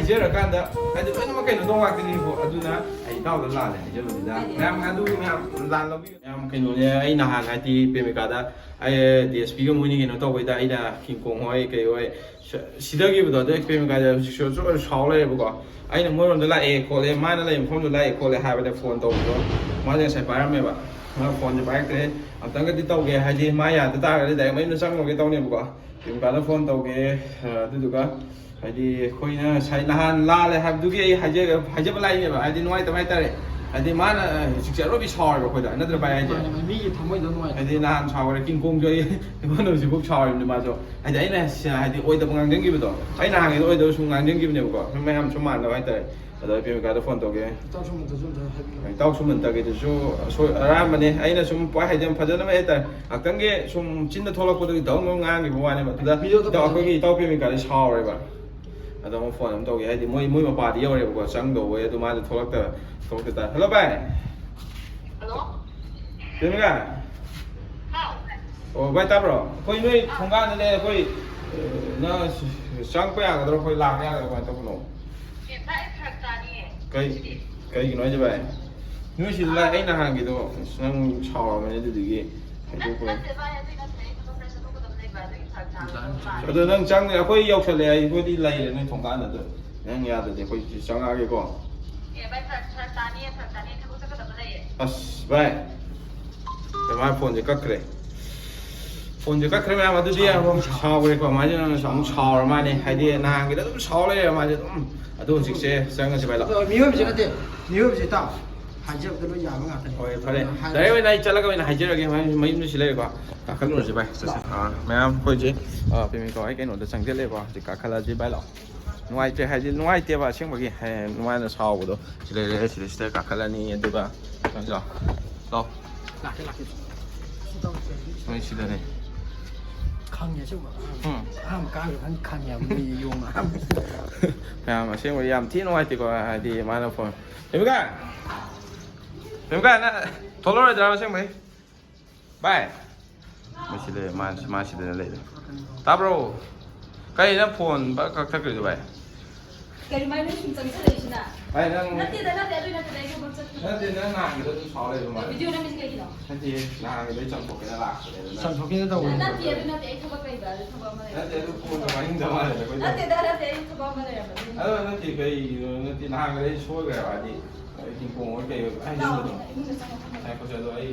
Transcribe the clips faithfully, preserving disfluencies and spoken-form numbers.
ꯍꯥꯏꯖꯔꯀꯥꯟꯗ ꯍꯥꯏꯗꯤ ꯂꯣꯏꯅꯃꯛ ꯀꯩꯅꯣ ꯇꯧ ꯉꯥꯛꯇꯅꯤꯀꯣ꯫ ꯑꯗꯨꯅ ꯑꯩ ꯏꯇꯥꯎꯗ ꯂꯥꯜꯂꯦ ꯍꯥꯏꯖꯕꯅꯤꯗ꯫ ꯃꯌꯥꯝ ꯑꯗꯨ ꯃꯌꯥꯝ ꯂꯥꯜ ꯂꯧꯕꯤꯒꯅꯨ꯫ ꯃꯌꯥꯝ ꯀꯩꯅꯣꯅꯦ, ꯑꯩ ꯅꯍꯥꯟ ꯍꯥꯏꯗꯤ ꯄ꯭ꯔꯦꯃꯤꯀꯥꯗ ꯑꯩ ꯗꯤ ꯑꯦꯁ ꯄꯤꯒ ꯃꯣꯏꯅꯤ ꯀꯩꯅꯣ ꯇꯧꯕꯩꯗ ꯑꯩꯅ ꯀꯤꯡꯀꯣꯡ ꯍꯣꯏ ꯀꯩ ꯍꯣꯏ ꯁ-, ꯁꯤꯗꯈꯤꯕꯗꯣ, ꯑꯗꯨ ꯄ꯭ꯔꯦꯃꯤꯀꯥꯗ ꯍꯧꯖꯤꯛꯁꯨ ꯁꯨ-, ꯁꯥꯎ ꯂꯩꯔꯦꯕꯀꯣ꯫ ꯑꯩꯅ ꯃꯣꯏꯔꯣꯝꯗ ꯂꯥꯛꯑꯦ ꯈꯣꯠꯂꯦ, ꯃꯥꯅ ꯂꯩꯕ ꯃꯐꯝꯗ ꯂꯥꯛꯑꯦ ꯈꯣꯠꯂꯦ ꯍꯥꯏꯕꯗ ꯐꯣꯟ ꯇꯧꯕꯗꯣ ꯃꯥꯁꯦ ꯉꯁꯥꯏ ꯄꯥꯏꯔꯝꯃꯦꯕ꯫ ꯃꯥ ꯐꯣꯟꯁꯦ ꯄꯥꯏꯔꯛꯇ꯭ꯔꯦ꯫ ꯑꯝꯇꯪꯒꯗꯤ ꯇꯧꯒꯦ, ꯍꯥꯏꯗꯤ ꯃꯥ ꯌꯥꯗ ꯇꯥꯔꯒꯗꯤ ꯗꯥꯏꯔꯦꯛ ꯃꯌꯨꯝꯗ ꯆꯪꯉꯨꯔꯒꯦ ꯇꯧꯅꯦꯕꯀꯣ꯫ ꯄ꯭ꯔꯦꯃꯤꯀꯥꯗ ꯐꯣꯟ ꯇꯧꯒꯦ, ꯑ, ꯑꯗꯨꯗꯨꯒ ꯍꯥꯏꯗꯤ ꯑꯩꯈꯣꯏꯅ ꯉꯁꯥꯏ ꯅꯍꯥꯟ ꯂꯥꯜꯂꯦ ꯍꯥꯏꯕꯗꯨꯒꯤ ꯑꯩ ꯍꯥꯏꯖ-, ꯍꯥꯏꯖꯕ ꯂꯥꯛꯏꯅꯦꯕ꯫ ꯍꯥꯏꯗꯤ ꯅꯨꯡꯉꯥꯏꯇꯕ ꯍꯥꯏꯇꯥꯔꯦ꯫ ꯍꯥꯏꯗꯤ ꯃꯥꯅ, ꯑ, ꯍꯧꯖꯤꯛꯁꯦ ꯑꯔꯣꯏꯕꯤ ꯁꯥꯎꯔꯦꯕ ꯑꯩꯈꯣꯏꯗ, ꯅꯠꯇ꯭ꯔ ꯚꯥꯏ ꯍꯥꯏꯁꯦ? ꯃꯥꯅꯦ, ꯃꯥꯅꯦ, ꯃꯤꯒꯤ ꯊꯃꯣꯏꯗꯣ ꯅꯨꯡꯉꯥꯏꯇꯕ꯫ ꯍꯥꯏꯗꯤ ꯅꯍꯥꯟ ꯁꯥꯎꯔꯦ, ꯀꯤꯡꯀꯣꯡꯁꯨ ꯑꯩ ꯑꯩꯉꯣꯟꯗ ꯍꯧꯖꯤꯛꯐꯥꯎ ꯁꯥꯎꯔꯤꯕꯅꯤ ꯃꯥꯁꯨ꯫ ꯍꯥꯏꯗꯤ ꯑꯩꯅ ꯁ-, ꯍꯥꯏꯗꯤ ꯑꯣꯏꯗꯕ ꯉꯥꯡꯖꯟꯈꯤꯕꯗꯣ, ꯑꯩꯅ ꯍꯥꯟꯅꯗꯤ ꯑꯣꯏꯗꯕ ꯁꯨꯝ ꯉꯥꯡꯖꯟꯈꯤꯕꯅꯦꯕꯀꯣ, ꯁꯨꯝ ꯃꯌꯥꯝ ꯁꯨꯝ ꯃꯥꯟꯅꯕ ꯍꯥꯏꯇꯥꯔꯦ꯫ ꯑꯗꯣ ꯑꯩ ꯄ꯭ꯔꯦꯃꯤꯀꯥꯗ ꯐꯣꯟ ꯇꯧꯒꯦ꯫ ꯏꯇꯥꯎ ꯁꯨꯃꯟꯇꯁꯨ ꯑꯝꯇ ꯍꯥꯏꯕꯤꯌꯨ꯫ ꯏꯇꯥꯎ ꯁꯨꯃꯟꯇꯒꯤꯗꯨꯁꯨ ꯑꯁꯣꯏ ꯑꯔꯥꯟꯕꯅꯦ꯫ ꯑꯩꯅ ꯁꯨꯝ ꯄꯨꯡꯍꯥꯏ ꯍꯥꯏꯖꯕ ꯐꯖꯅꯕ ꯍꯥꯏꯇꯥꯔꯦ꯫ ꯉꯥꯛꯇꯪꯒꯤ ꯁꯨꯝ ꯆꯤꯟꯗ ꯊꯣꯛꯂꯛꯄꯗꯨꯒꯤ ꯗꯧ ꯗꯧ ꯉꯥꯡꯈꯤꯕ ꯋꯥꯅꯦꯕ꯫ ꯑꯗꯨꯗ ꯃꯤꯗꯣ ꯏꯇꯥꯎ, ꯑꯩꯈꯣꯏꯒꯤ ꯏꯇꯥꯎ ꯄ꯭ꯔꯦꯃꯤꯀꯥꯗꯤ ꯁꯥꯎꯔꯦꯕ꯫ ꯑꯗꯣ ꯑꯃꯨꯛ ꯐꯣꯟ ꯑꯃꯨꯛ ꯇꯧꯒꯦ꯫ ꯍꯥꯏꯗꯤ ꯃꯣꯏ, ꯃꯣꯏ ꯃꯄꯥꯗꯤ ꯌꯧꯔꯦꯕꯀꯣ, ꯆꯪꯗꯧꯕ ꯑꯣꯏ꯫ ꯑꯗꯨ ꯃꯥꯗꯤ ꯊꯣꯛꯂꯛꯇꯕ, ꯊꯣꯛꯂꯛꯇ ꯇꯥꯔꯦ꯫ ꯍꯜꯂꯣ ꯚꯥꯏ꯫ ꯍꯜꯂꯣ꯫ ꯄ꯭ꯔꯦꯃꯤꯀꯥ꯫ ꯍꯥꯎ꯫ ꯑꯣ ꯚꯥꯏ, ꯇꯥꯕ꯭ꯔꯣ? ꯑꯩꯈꯣꯏ ꯅꯣꯏ ꯊꯣꯡꯒꯥꯟꯗ ꯂꯩ꯫ ꯑꯩꯈꯣꯏ, ꯑ, ꯅꯪ ꯆꯪꯉꯛꯄ ꯌꯥꯒꯗ꯭ꯔꯣ? ꯑꯩꯈꯣꯏ ꯂꯥꯛꯄ ꯌꯥꯒꯗ꯭ꯔꯣ? ꯀꯃꯥꯏꯅ ꯇꯧꯕꯅꯣ? ꯑꯦ ꯚꯥꯏ, ꯑꯩ ꯐꯔꯛ ꯇꯥꯅꯤꯌꯦ꯫ ꯀꯩ, ꯉꯁꯤꯗꯤ꯫ ꯀꯩꯒꯤꯅꯣ ꯍꯥꯏꯁꯦ ꯚꯥꯏ? ꯅꯣꯏ ꯁꯤꯗ ꯂꯥꯛꯑꯦ, ꯑꯩ ꯅꯍꯥꯟꯒꯤꯗꯣ, ꯑꯁ, ꯅꯪ ꯁꯥꯎꯔꯝꯃꯅꯤ ꯑꯗꯨꯗꯨꯒꯤ ꯍꯥꯏꯗꯣꯛꯄ꯫ ꯅꯠꯇꯦ ꯚꯥꯏ, ꯑꯗꯨꯏ ꯅꯠꯇꯦ, ꯑꯩ ꯊꯕꯛ ꯈꯔ ꯆꯠꯊꯣꯛꯀꯗꯕ ꯂꯩꯕ ꯑꯗꯨꯒꯤ ꯐꯔꯛ ꯇꯥꯕ ꯋꯥꯅꯤ꯫ ꯑꯗꯣ ꯅꯪ ꯆꯪꯉꯦ, ꯑꯩꯈꯣꯏ ꯌꯧꯁꯜꯂꯛꯑꯦ, ꯑꯩꯈꯣꯏꯗꯤ ꯂꯩꯔꯦ ꯅꯣꯏ ꯊꯣꯡꯒꯥꯟꯗ꯫ ꯑꯗꯣ ꯅꯪ ꯌꯥꯗ꯭ꯔꯗꯤ ꯑꯩꯈꯣꯏ ꯁꯤ ꯆꯪꯉꯛꯑꯒꯦꯀꯣ꯫ ꯑꯦ ꯚꯥꯏ, ꯐꯔꯛ, ꯐꯔꯛ ꯇꯥꯅꯤꯌꯦ, ꯐꯔꯛ ꯇꯥꯅꯤꯌꯦ, ꯊꯕꯛ ꯆꯠꯀꯗꯕ ꯂꯩꯌꯦ꯫ ꯑꯁ ꯚꯥꯏ, ꯃꯥꯏ ꯐꯣꯟꯁꯦ ꯀꯛꯈ꯭ꯔꯦ꯫ ꯐꯣꯟꯁꯦ ꯀꯛꯈ꯭ꯔꯦ ꯃꯌꯥꯝ꯫ ꯑꯗꯨꯗꯤ ꯑꯃꯨꯛ ꯁꯥꯎꯔꯦꯀꯣ꯫ ꯃꯥꯁꯦ ꯑꯃꯨꯛ ꯁꯥꯎꯔ ꯃꯥꯅꯦ꯫ ꯍꯥꯏꯗꯤ ꯅꯍꯥꯟꯒꯤꯗ ꯑꯗꯨꯝ ꯁꯥꯎ ꯂꯩꯔꯦ ꯃꯥꯁꯦ ꯑꯗꯨꯝ꯫ ꯑꯗꯨ ꯍꯧꯖꯤꯛꯁꯦ ꯆꯪꯉꯁꯤ ꯚꯥꯏ, ꯂꯥꯛꯑꯣ꯫ ꯑꯗꯣ ꯃꯤꯑꯣꯏꯕꯁꯦ ꯅꯠꯇꯦ, ꯃꯤꯑꯣꯏꯕꯁꯦ ꯇꯥꯎ꯫ ꯍꯥꯏꯖꯕꯗ ꯂꯣꯏ ꯌꯥꯕ ꯉꯥꯛꯇꯅꯤ꯫ ꯍꯣꯏ, ꯐꯔꯦ꯫ ꯑꯗꯨꯅ ꯍꯥꯏ-, ꯗꯥꯏꯔꯦꯛ ꯑꯣꯏꯅ ꯑꯩ ꯆꯠꯂꯒ ꯑꯣꯏꯅ ꯍꯥꯏꯖꯔꯒꯦ꯫ ꯃꯌꯨꯝ-, ꯃꯌꯨꯝꯗ ꯁꯤ ꯂꯩꯔꯦꯀꯣ꯫ ꯀꯥꯈꯠꯂꯨꯔꯁꯤ ꯚꯥꯏ, ꯆꯠꯁꯤ꯫ ꯑꯥ, ꯃꯌꯥꯝ ꯑꯩꯈꯣꯏꯁꯦ, ꯑꯥ, ꯄ꯭ꯔꯦꯃꯤꯀꯥ ꯍꯣꯏ ꯀꯩꯅꯣꯗ ꯆꯪꯁꯤꯜꯂꯛꯑꯦꯀꯣ꯫ ꯍꯧꯖꯤꯛ ꯀꯥꯈꯠꯂꯁꯤ ꯚꯥꯏ, ꯂꯥꯛꯑꯣ꯫ ꯅꯨꯡꯉꯥꯏꯇ꯭ꯔꯦ ꯍꯥꯏꯗꯤ, ꯅꯨꯡꯉꯥꯏꯇꯦꯕ ꯑꯁꯦꯡꯕꯒꯤ꯫ ꯍꯦ, ꯅꯨꯡꯉꯥꯏꯅ ꯁꯥꯎꯕꯗꯣ꯫ ꯁꯤ ꯂꯩꯔꯦ, ꯁꯤꯗ, ꯁꯤꯗ ꯀꯥꯈꯠꯂꯅꯤ꯫ ꯑꯗꯨꯒ ꯂꯥꯛꯑꯣ, ꯂꯥꯛꯑꯣ꯫ ꯂꯥꯛꯀꯦ, ꯂꯥꯛꯀꯦ꯫ ꯁꯤ ꯇꯧꯔꯁꯦ꯫ ꯅꯣꯏ ꯁꯤꯗꯅꯦ꯫ ꯈꯪꯉꯦ ꯑꯁꯦꯡꯕ꯫ ꯎꯝ꯫ ꯑꯍꯥꯟꯕ ꯀꯥꯈ꯭ꯔ ꯈꯪꯉꯦ ꯍꯥꯏꯕ ꯃꯣꯏ ꯌꯣꯡꯅ ꯑꯍꯥꯟꯕ꯫ ꯃꯌꯥꯝ ꯑꯁꯦꯡꯕ ꯌꯥꯝ ꯊꯤ ꯅꯨꯡꯉꯥꯏꯇꯦꯀꯣ꯫ ꯍꯥꯏꯗꯤ ꯃꯥꯅ ꯐꯣꯟ, ꯄ꯭ꯔꯦꯃꯤꯀꯥ! ꯄ꯭ꯔꯦꯃꯤꯀꯥ, ꯅꯪ ꯊꯣꯛꯂꯛꯑꯔꯣꯏꯗ꯭ꯔꯥ ꯑꯁꯦꯡꯕꯩ? ꯚꯥꯏ! ꯃꯣꯏ ꯁꯤ ꯂꯩꯔꯦ, ꯃꯥ, ꯃꯥ ꯁꯤꯗꯅ ꯂꯩꯔꯦ꯫ ꯇꯥꯕ꯭ꯔꯣ? ꯀꯩ ꯅꯪ ꯐꯣꯟ ꯕꯛ ꯀꯛꯊꯠꯈ꯭ꯔꯤꯗꯣ, ꯚꯥꯏ? ꯀꯔꯤꯃꯥꯏꯅ ꯁꯨꯝ ꯆꯪꯁꯜꯂꯛꯏꯁꯤꯅ? ꯚꯥꯏ, ꯅꯪ ꯅꯠꯇꯦꯗ, ꯅꯠꯇꯦ, ꯑꯗꯨꯏ ꯅꯠꯇꯦꯗ, ꯑꯩ ꯊꯕꯛ ꯆꯠꯄ ꯅꯠꯇꯦ, ꯅꯪ ꯅꯍꯥꯟꯒꯤꯗꯣ ꯑꯗꯨꯝ ꯁꯥꯎ ꯂꯩꯕ ꯃꯥꯜꯂꯦ꯫ ꯚꯤꯗꯤꯑꯣ ꯅꯝꯃꯤꯁꯤ ꯀꯩꯒꯤꯅꯣ? ꯅꯠꯇꯦ, ꯅꯍꯥꯟꯒꯤꯗꯣ ꯑꯩ ꯆꯥꯝꯊꯣꯛꯀꯦꯅ ꯂꯥꯛꯄꯅꯦ, ꯑꯗꯨ ꯅꯪ ꯆꯥꯝꯊꯣꯛꯀꯦꯅ ꯇꯧꯕꯅꯦ꯫ ꯅꯠꯇꯦ, ꯑꯗꯨ ꯅꯠꯇꯦ, ꯑꯩ ꯊꯕꯛ ꯂꯩꯕ, ꯑꯗꯨ ꯊꯕꯛ ꯑꯃ ꯂꯩꯕ꯫ ꯅꯠꯇꯦ, ꯑꯗꯨ ꯐꯣꯟꯗꯣ ꯄꯥꯏꯅꯤꯡꯗꯕ ꯃꯥꯜꯂꯦ ꯑꯩꯈꯣꯏꯗꯣ꯫ ꯅꯠꯇꯦꯗ, ꯅꯠꯇꯦ, ꯑꯩ ꯊꯕꯛ ꯑꯃ ꯂꯩꯔꯝꯕ ꯑꯗꯨꯏꯅꯤ꯫ ꯑꯗꯣ ꯅꯠꯇꯦ, ꯀꯩꯒꯤꯅꯣ? ꯅꯠꯇꯦ, ꯅꯍꯥꯟꯒꯤꯗꯣ ꯑꯩ ꯁꯣꯏꯈ꯭ꯔꯦꯕ, ꯍꯥꯏꯗꯤ ꯑꯩ ꯄꯤꯡꯄꯣꯡ ꯑꯣꯏ ꯀꯩ ꯑꯣꯏ ꯂꯥꯛꯑꯣ, ꯍꯥꯏꯖꯟꯕꯗꯣ꯫ ꯏꯃꯨꯡꯗ ꯆꯪꯉꯛꯑꯣ꯫ ꯉꯥꯏꯈꯣ, ꯑꯗꯣ ꯑꯩ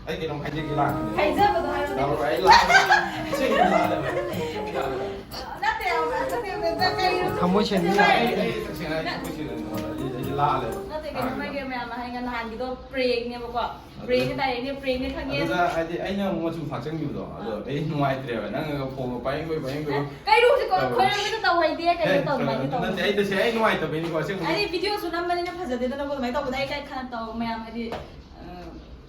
ꯑꯩ ꯀꯩꯅꯣꯝ ꯍꯥꯏꯖꯒꯦ ꯂꯥꯛꯄꯅꯦ꯫ ꯍꯥꯏꯖꯕꯗꯣ ꯍꯥꯏꯔꯣ꯫ ꯇꯧꯔꯣ, ꯑꯩ ꯂꯥꯛꯄꯅꯦ꯫ ꯁꯤ ꯂꯥꯛꯑꯦ꯫ ꯅꯠꯇꯦ, ꯅꯠꯇꯦ, ꯅꯠꯇꯦ, ꯀꯩ ꯊꯃꯣꯏ ꯁꯦꯡꯕꯤ ꯑꯩ, ꯂꯥꯛꯑꯦ꯫ ꯑꯩ ꯇꯁꯦꯡꯅ ꯑꯩ ꯊꯃꯣꯏ ꯁꯦꯡꯅ ꯅꯉꯣꯟꯗ ꯑꯩ, ꯑꯩ ꯂꯥꯜꯂꯦꯕ꯫ ꯅꯠꯇꯦ, ꯀꯩꯅꯣ, ꯃꯥꯒꯤ ꯃꯌꯥꯝꯅ ꯍꯥꯏꯅ ꯅꯍꯥꯟꯒꯤꯗꯣ ꯄ꯭ꯔꯦꯡꯅꯦꯕꯀꯣ꯫ ꯄ꯭ꯔꯦꯡꯅꯦ, ꯗꯥꯏꯔꯦꯛꯅꯦ, ꯄ꯭ꯔꯦꯡꯅꯦ ꯈꯪꯉꯦ꯫ ꯑꯗꯨꯗ ꯍꯥꯏꯗꯤ ꯑꯩꯅ ꯑꯃꯨꯛ ꯃꯆꯨ ꯊꯥꯛꯆꯟꯈꯤꯕꯗꯣ, ꯑꯗꯣ ꯑꯥ꯫ ꯑꯩ ꯅꯨꯡꯉꯥꯏꯇ꯭ꯔꯦꯕ꯫ ꯅꯪꯅ ꯐꯣꯟꯒ ꯄꯥꯏꯅꯤꯡꯕꯩ ꯄꯥꯏꯅꯤꯡꯗꯕ ꯀꯩꯅꯣ ꯍꯧꯖꯤꯛ ꯇꯧꯋꯦ꯫ ꯈꯣꯏꯔꯝꯕꯗ ꯇꯧ ꯍꯩꯗꯦ, ꯀꯩꯅꯣ ꯑꯦ, ꯇꯧ, ꯑꯗꯨꯃꯥꯏꯅ ꯅꯠꯇꯦ, ꯇꯧꯕ꯫ ꯑꯩ ꯇꯁꯦꯡꯅ ꯑꯩ ꯅꯨꯡꯉꯥꯏꯇꯕꯩꯅꯤꯀꯣ, ꯑꯁꯦꯡꯕ꯫ ꯑꯩ ꯚꯤꯗꯤꯑꯣꯁꯨ ꯅꯝꯕꯅꯤꯅ ꯐꯖꯗꯦꯗꯅꯀꯣ, ꯑꯗꯨꯃꯥꯏꯅ ꯇꯧꯕꯗ ꯑꯩ ꯀꯩ ꯈꯟ ꯇꯧ ꯃꯌꯥꯝ ꯍꯥꯏꯗꯤ, ꯑ,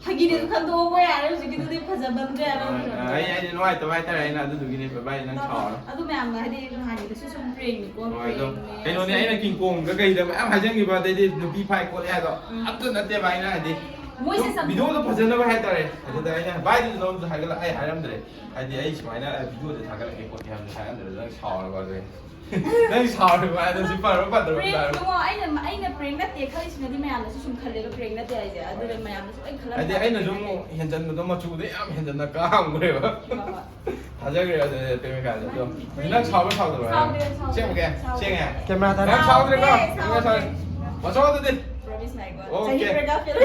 ꯐꯥꯒꯤꯅꯦꯁꯨ ꯈꯟꯗꯣꯛꯑꯣ ꯌꯥꯔꯦ, ꯍꯧꯖꯤꯛꯀꯤꯗꯨꯗꯤ ꯐꯖꯃꯟꯗ꯭ꯔꯦ ꯍꯥꯏꯕ ꯑ, ꯑꯃ ꯑ, ꯑꯩ, ꯑꯩꯗꯤ ꯅꯨꯡꯉꯥꯏꯇꯕ ꯍꯥꯏꯇꯥꯔꯦ, ꯑꯩꯅ ꯑꯗꯨꯗꯨꯒꯤꯅꯦ, ꯚꯥꯏ, ꯅꯪ ꯁꯥꯎꯔꯅꯨ꯫ ꯑꯗꯨ ꯃꯌꯥꯝꯅ ꯍꯥꯏꯗꯤ ꯅꯍꯥꯟꯒꯤꯗꯨꯁꯨ ꯁꯨꯝ ꯄ꯭ꯔꯦꯡꯅꯤꯀꯣ, ꯍꯣꯏ, ꯑꯗꯣ ꯄ꯭ꯔꯦꯡꯅꯦ, ꯀꯩꯅꯣꯅꯦ, ꯑꯁꯦꯡꯕ ꯑꯩꯅ ꯀꯤꯡ ꯀꯣꯡꯒ ꯀꯩꯗ ꯃꯌꯥꯝ ꯍꯥꯏꯖꯟꯈꯤꯕ, ꯑꯗꯩꯗꯤ ꯅꯨꯄꯤ ꯐꯥꯏ ꯈꯣꯠꯂꯦ ꯍꯥꯏꯗꯣ ꯎꯝ꯫ ꯑꯝꯇ ꯅꯠꯇꯦꯕ ꯑꯩꯅ ꯍꯥꯏꯗꯤ꯫ ꯃꯣꯏꯁꯦ ꯁꯨꯝ ꯆꯝ- ꯚꯤꯗꯤꯑꯣꯗꯣ ꯐꯖꯅꯕ ꯍꯥꯏꯇꯥꯔꯦ꯫ ꯑꯗꯨꯗ ꯑꯩꯅ ꯚꯥꯏꯗꯨꯁꯨ ꯅꯉꯣꯟꯗꯁꯨ ꯍꯥꯏꯒꯠꯂ-, ꯑꯩ ꯍꯥꯏꯔꯝꯗ꯭ꯔꯦ꯫ ꯍꯥꯏꯗꯤ ꯑꯩ ꯁꯨꯃꯥꯏꯅ ꯚꯤꯗꯤꯑꯣꯗ ꯊꯥꯒꯠꯂꯛꯀꯦ ꯈꯣꯠꯀꯦ ꯍꯥꯏꯕꯗꯨ ꯍꯥꯏꯔꯝꯗ꯭ꯔꯦ, ꯅꯪ ꯁꯥꯎꯔꯕ ꯑꯗꯨꯗꯤ꯫ ꯅꯪ ꯁꯥꯎꯔꯕ ꯍꯥꯏꯗꯣ ꯁꯤ ꯐꯔꯕ ꯐꯠꯇ꯭ꯔꯕ ꯄ꯭ꯔꯦꯡ ꯇꯥꯔꯕ? ꯅꯣ, ꯑꯩꯅ, ꯑꯩꯅ ꯄ꯭ꯔꯦꯡ ꯅꯠꯇꯦ ꯈꯜꯂꯤꯁꯤꯅꯗꯤ ꯃꯌꯥꯝꯅꯁꯨ ꯁꯨꯝ ꯈꯜꯂꯦꯕ ꯄ꯭ꯔꯦꯡ ꯅꯠꯇꯦ ꯍꯥꯏꯁꯦ꯫ ꯑꯗꯨꯅ ꯍꯣꯏ꯫ ꯃꯌꯥꯝꯅꯁꯨ ꯂꯣꯏ ꯈꯜꯂꯝꯃꯦ꯫ ꯍꯥꯏꯗꯤ ꯑꯩꯅꯁꯨ ꯑꯃꯨꯛ ꯍꯦꯟꯖꯟꯕꯗꯣ, ꯃꯆꯨꯗꯣ ꯌꯥꯝ ꯍꯦꯟꯖꯟꯅ ꯀꯥꯍꯟꯈ꯭ꯔꯦꯕ꯫ ꯍꯣꯏ, ꯍꯣꯏ꯫ ꯊꯥꯖꯈ꯭ꯔꯦ ꯑꯗꯨꯗꯤ ꯄ꯭ꯔꯦꯃꯤꯀꯥꯁꯦ꯫ ꯑꯗꯣ ꯅꯪ ꯁꯥꯎꯕ ꯁꯥꯎꯗꯕ꯭ꯔꯥ? ꯁꯥꯎꯗꯦ, ꯁꯥꯎꯗꯦ, ꯁꯦꯡꯉꯨꯀꯦ? ꯁꯥꯎꯗꯦ꯫ ꯁꯦꯡꯉꯦ? ꯀꯦꯃꯦꯔꯥ ꯊꯥꯔꯣ꯫ ꯅꯪ ꯁꯥꯎꯗ꯭ꯔꯦꯀꯣ? ꯁꯥꯎꯗꯦ, ꯅꯪ ꯁꯥꯎꯗꯦ꯫ ꯁꯥꯎꯗꯦ꯫ ꯄꯣꯠ ꯁꯥꯎꯗꯗꯤ? Promise my god. ꯑꯣꯀꯦ꯫ ꯆꯍꯤ ꯕ꯭ꯔꯦꯛ ꯑꯞ ꯐꯦꯜ꯫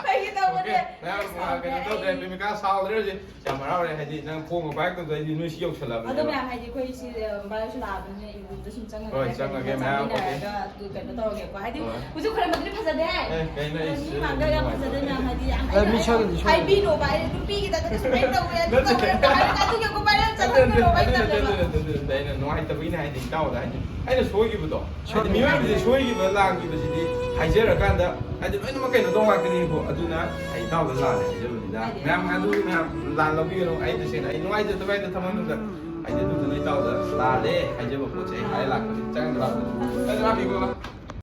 ꯐꯥꯒꯤ ꯇꯧꯕꯅꯦ꯫ ꯑꯣꯀꯦ꯫ ꯃꯌꯥꯝ, ꯁꯥꯎꯗꯦ ꯀꯩꯅꯣ ꯇꯧꯗ꯭ꯔꯦ, ꯑꯩ꯫ ꯄ꯭ꯔꯦꯃꯤꯀꯥ ꯁꯥꯎꯗ꯭ꯔꯦ ꯍꯧꯖꯤꯛ꯫ ꯌꯥꯝ ꯍꯔꯥꯎꯔꯦ, ꯍꯥꯏꯗꯤ ꯅꯪ ꯐꯣꯟꯒ ꯄꯥꯏꯔꯛꯇꯕꯗꯣ ꯑꯩꯗꯤ ꯅꯣꯏ ꯁꯤ ꯌꯧꯁꯜꯂꯛꯑꯕꯅꯦꯕ꯫ ꯑꯗꯣ ꯃꯌꯥꯝ ꯍꯥꯏꯗꯤ ꯑꯩꯈꯣꯏ ꯁꯤ, ꯑ, ꯚꯥꯏꯁꯨ ꯂꯥꯛꯑꯕꯅꯤꯅ ꯌꯨꯝꯗ ꯁꯨꯝ ꯆꯪꯉꯒ ꯍꯣꯏ, ꯆꯪꯉꯒꯦ ꯃꯌꯥꯝ, ꯑꯣꯀꯦ꯫ ꯆꯥꯃꯤꯟꯅꯔꯒ ꯑꯗꯨ ꯀꯩꯅꯣ ꯇꯧꯔꯒꯦꯀꯣ꯫ ꯍꯥꯏꯗꯤ ꯍꯣꯏ꯫ ꯍꯧꯖꯤꯛ ꯈꯔ ꯃꯗꯨꯗꯤ ꯐꯖꯗꯦ ꯍꯥꯏ꯫ ꯑꯦ, ꯀꯩꯅꯣ ꯑꯗꯣ ꯏꯁ, ꯃꯤ ꯃꯥꯡꯗ ꯌꯥꯝ ꯅꯨꯡꯉꯥꯏꯇꯦ꯫ ꯐꯖꯗꯦ ꯃꯌꯥꯝ ꯍꯥꯏꯗꯤ ꯌꯥꯝ ꯑꯦ, ꯃꯤ ꯁꯣꯏꯗꯅꯤ, ꯁꯣꯏꯗꯅꯤ꯫ ꯍꯥꯏꯕꯤꯅꯣꯕ, ꯑꯩ ꯅꯨꯄꯤꯒꯤꯗ ꯑꯗꯨ ꯁꯨꯃꯥꯏꯅ ꯇꯧꯋꯦ, ꯑꯗꯨ ꯅꯠꯇꯦ꯫ ꯇꯧꯋꯦ ꯍꯥꯏꯔꯒ ꯑꯗꯨ ꯌꯧꯕ ꯚꯥꯏꯔꯦꯜ ꯅꯠꯇꯦ, ꯅꯠꯇꯦ, ꯆꯠꯂꯛꯄꯗꯣ ꯅꯠꯇꯦ, ꯅꯠꯇꯦ, ꯅꯠꯇꯦ, ꯅꯠꯇꯦ, ꯑꯩꯅ ꯅꯨꯡꯉꯥꯏꯇꯕꯒꯤꯅꯦ ꯍꯥꯏꯗꯤ ꯏꯇꯥꯎꯗ ꯍꯥꯏꯗꯤ ꯑꯩꯅ ꯁꯣꯏꯈꯤꯕꯗꯣ꯫ ꯍꯥꯏꯗꯤ ꯁꯣꯏꯈꯤꯕ ꯃꯤꯑꯣꯏꯕꯁꯦ ꯁꯣꯏꯈꯤꯕ ꯂꯥꯟꯈꯤꯕꯁꯤꯗꯤ ꯍꯥꯏꯖꯔꯀꯥꯟꯗ ꯍꯥꯏꯗꯤ ꯂꯣꯏꯅꯃꯛ ꯀꯩꯅꯣ ꯇꯧ ꯉꯥꯛꯇꯅꯤꯀꯣ꯫ ꯑꯗꯨꯅ ꯑꯩ ꯏꯇꯥꯎꯗ ꯂꯥꯜꯂꯦ ꯍꯥꯏꯖꯕꯅꯤꯗ꯫ ꯀꯥꯏꯗꯦ꯫ ꯃꯌꯥꯝ ꯑꯗꯨꯒꯤ ꯃꯌꯥꯝ ꯂꯥꯟ ꯂꯧꯕꯤꯒꯅꯨ꯫ ꯑꯩ ꯇꯁꯦꯡꯅ ꯑꯩ ꯅꯨꯡꯉꯥꯏꯖꯗꯕ ꯍꯥꯏꯗꯤ ꯊꯃꯣꯏꯅꯨꯡꯗ ꯍꯥꯏꯗꯤ ꯑꯗꯨꯗꯨꯅ ꯏꯇꯥꯎꯗ ꯂꯥꯜꯂꯦ ꯍꯥꯏꯖꯕ ꯄꯣꯠꯁꯦ ꯑꯩ ꯍꯥꯏ ꯂꯥꯛꯄꯅꯤ꯫ ꯆꯪꯗ ꯂꯥꯛꯄꯅꯤ꯫ ꯆꯪꯗ ꯂꯥꯛꯄꯤꯀꯣ꯫